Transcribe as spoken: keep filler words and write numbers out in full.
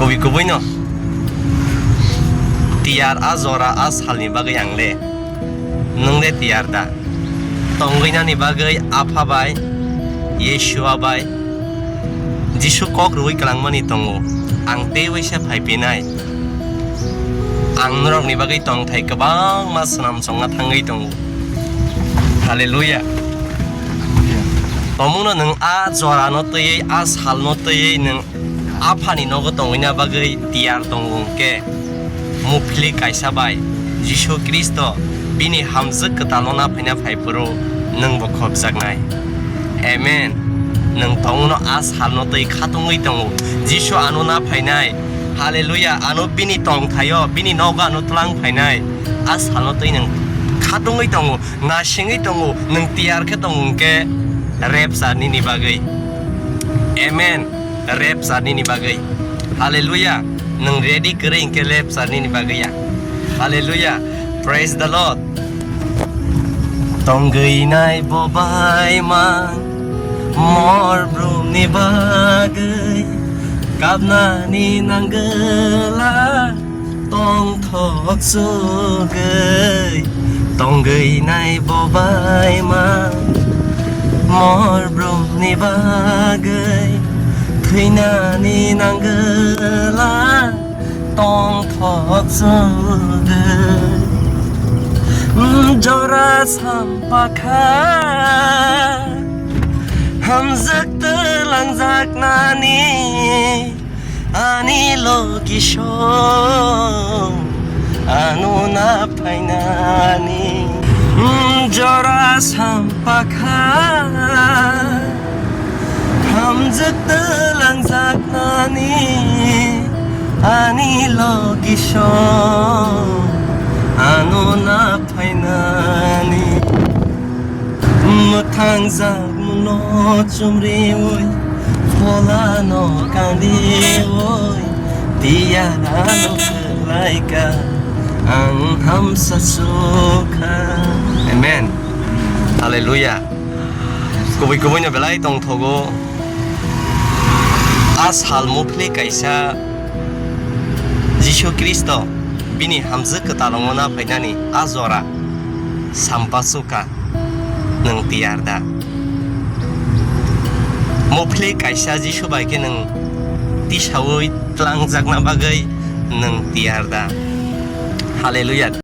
Kubui kubuino tiyar a jora a salni bagwi ang le. Nwng de tiyar da? Tongwinani bagwi Apha bai, Yeshua bai, Jisu kok rwui kwlangmani tongo. Ang tei waisa phai phinai. Ang norokni bagwi tongthai kwbangma swnam chongna thangwi tongo. Hallelujah. Omono nwng a jorano twiwi, a salno twiwi nwng Aphani nogo tongwina bagwi tiyar tongo hwnkhe, muphli kaisa bai Jisu Khristo bini hamjwk kwtalno naphaina phai phuru nwngbo khopjaknai. Amen. Nwng tongo a salno twi khatungwi tongo. Jisu ano naphainai. Hallelujah. Ano bini tongthaio, bini nogo ano twlang phainai. A salno twi nwng khatungwi tongo, nasingwi tongo, nwng tiyar khe tongo hwnkhe rapture nini bagwi. Amen. Rapture nini bagwi. Hallelujah. Nwng ready kwrwi hwnkhe rapture nini bagwi ya. Hallelujah. Praise the Lord. Tongwinai bo bai man mor brumni bagwi kapnani nangwla. Tongthok sugwi tongwinai bo bai man mor brumni bagwi thwinani nangwla. Tongthok sugwi jora sampakha hamjwk twlangjaknani. Ani logi song ano naphainani, mm, jora sampakha hamjwk twlangjaknani. Ani logi song ano naphainani. Mwthangjak mungno chumriwi, pholano kandiwi, tiyarano kwlaika, ang hamsa sukha. Amen. Hallelujah. Kubui kubuino belai tongthogo. A sal muphli kaisa Jisu Khristo bini hamjwk kwtalongo naphainani a jora sampasukha. Nwng tiyar da? Muphli kaisa Jisu bai khe nwng tisaui tlangjakna bagwi nwng tiyar da? Hallelujah.